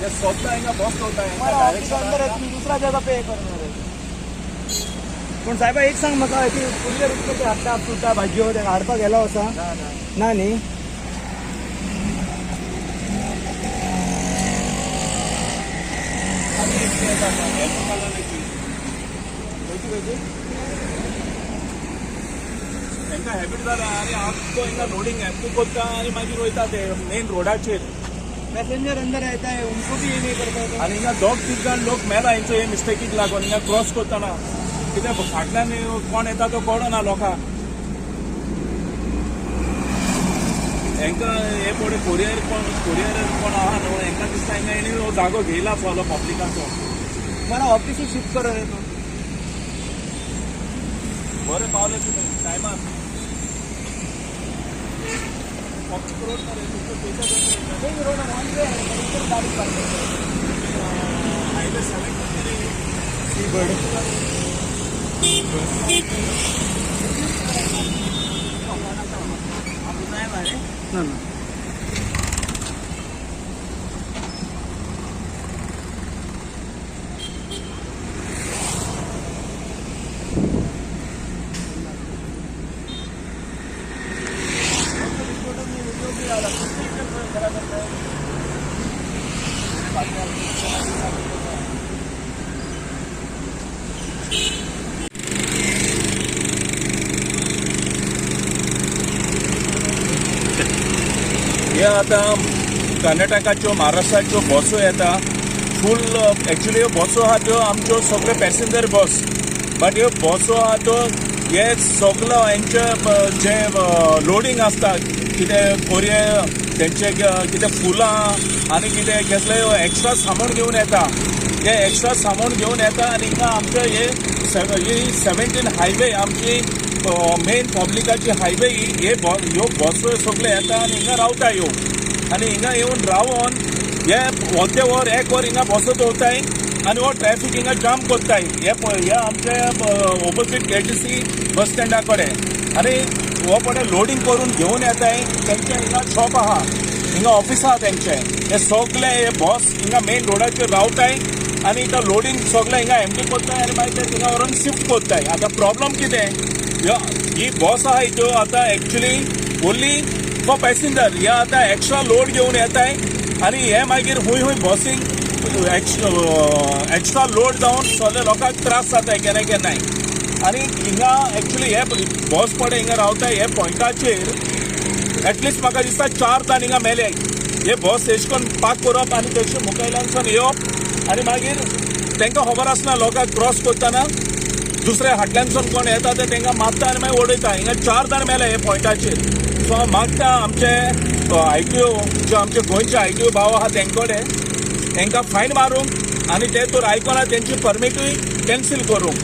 हे स्वता हिंगा बस दवरता. ऑफिस अंदर दुसरा जगह पे करणार. पूण साहेबा एक सांग म्हाका, ती कुरियर ते हाडटा फ्रुटा भाजयो ते हाडपाक गेलो आसा ना न्ही? तांकां हॅबीट जाला आनी आमचो हिंगा लोडींग एमटी कोत्ता आनी मागीर वयता ते मेन रोडाचेर. पॅसेंजर अंदर येता उनको भी ये नहीं करता. आनी हिंगा दोग तीग जाण लोक मेला हेंचो हे मिस्टेकीक लागून. हिंगा क्रॉस करतना कित्याक फाटल्यान कोण येता तो कळना लोकांक. हेंकां हे पळय कोरियर कोण, कोरियर कोण आहा न्हू, हेंकां दिसता हिंगा हेणी हो जागो घेयला सगलो पब्लिकाचो. मला ऑफिसूच शिफ्ट करो रे तू. बरें पावले तुमी टायमार. पब्लीक रोड मरे तुमचो पयशे. रोड ऑन वे आहे, गाडी पार्क. हायवे 7 मरे. सी बर्ड ना ना. हे आतां कर्नाटकाच्यो महाराष्ट्राच्यो बसो येता फूल. एक्चुली ह्यो बसो आहा त्यो आमच्यो सगळ्यो पॅसेंजर बस, बट ह्यो बसो आहा त्यो हे सगलो हेंचे जे लोडींग आसता, कितें कोरियर तेंचे, कितें फुलां आनी कितें कसलें एक्स्ट्रा सामान घेवन येता. ते एक्स्ट्रा सामान घेवन येता आनी हिंगा आमचे हे 17 हायवे, आमची मेन पब्लिकाची हायवे ही, हे ह्यो बसो सगळे येता आनी हिंगा रावता ह्यो. आनी हिंगा येवन रावोन हे अर्दे वर एक वर हिंगा बसो दवरताय आनी हो ट्रॅफिक हिंगा जाम करताय. हे पळय, हे आमचे ओपोजीट केटीसी बस स्टँडा कडेन. आनी हो पळय लोडींग करून घेवन येताय. तेंचे हिंगा शॉप आहा, हिंगा ऑफिस आहा तेंचे. हे सगळे हे बस हिंगा मेन रोडाचेर रावताय आनी तो लोडींग सगळें हिंगा एमटी करताय आनी मागीर ते थिंगा व्हरोन शिफ्ट करताय. आतां प्रॉब्लम कितें, ही बस आहा त्यो आतां एक्चुली ओन्ली फॉर पॅसेंजर. हे आतां एक्स्ट्रा लोड घेवन येताय आनी हे मागीर हुंय हुंय बसींक एक्स्ट्रा लोड जावन सगळे लोकांक त्रास जाताय केन्ना केन्नाय. आनी हिंगा एक्चुली हे बस पडे हिंगा रावताय हे पॉयंटाचेर एटलिस्ट म्हाका दिसता 4 जाण हिंगा मेले. हे बस एश करून पार्क करप आनी तेचे मुखायल्यानसून येवप आनी मागीर तांकां खबर आसना लोकांक क्रॉस करतना दुसऱ्या फाटल्यानसून कोण येता ते तांकां मारता आनी मागीर उडयता. हिंगा 4 जाण मेले हे पॉयंटाचेर. सो हांव मागता आमचे आयटीओ, जे आमचे गोंयचे आयटीओ भाव आहा तेंचे कडेन, तांकां फायन मारूंक आनी ते तर आयकना तेंची परमिटूय कॅन्सील करूंक.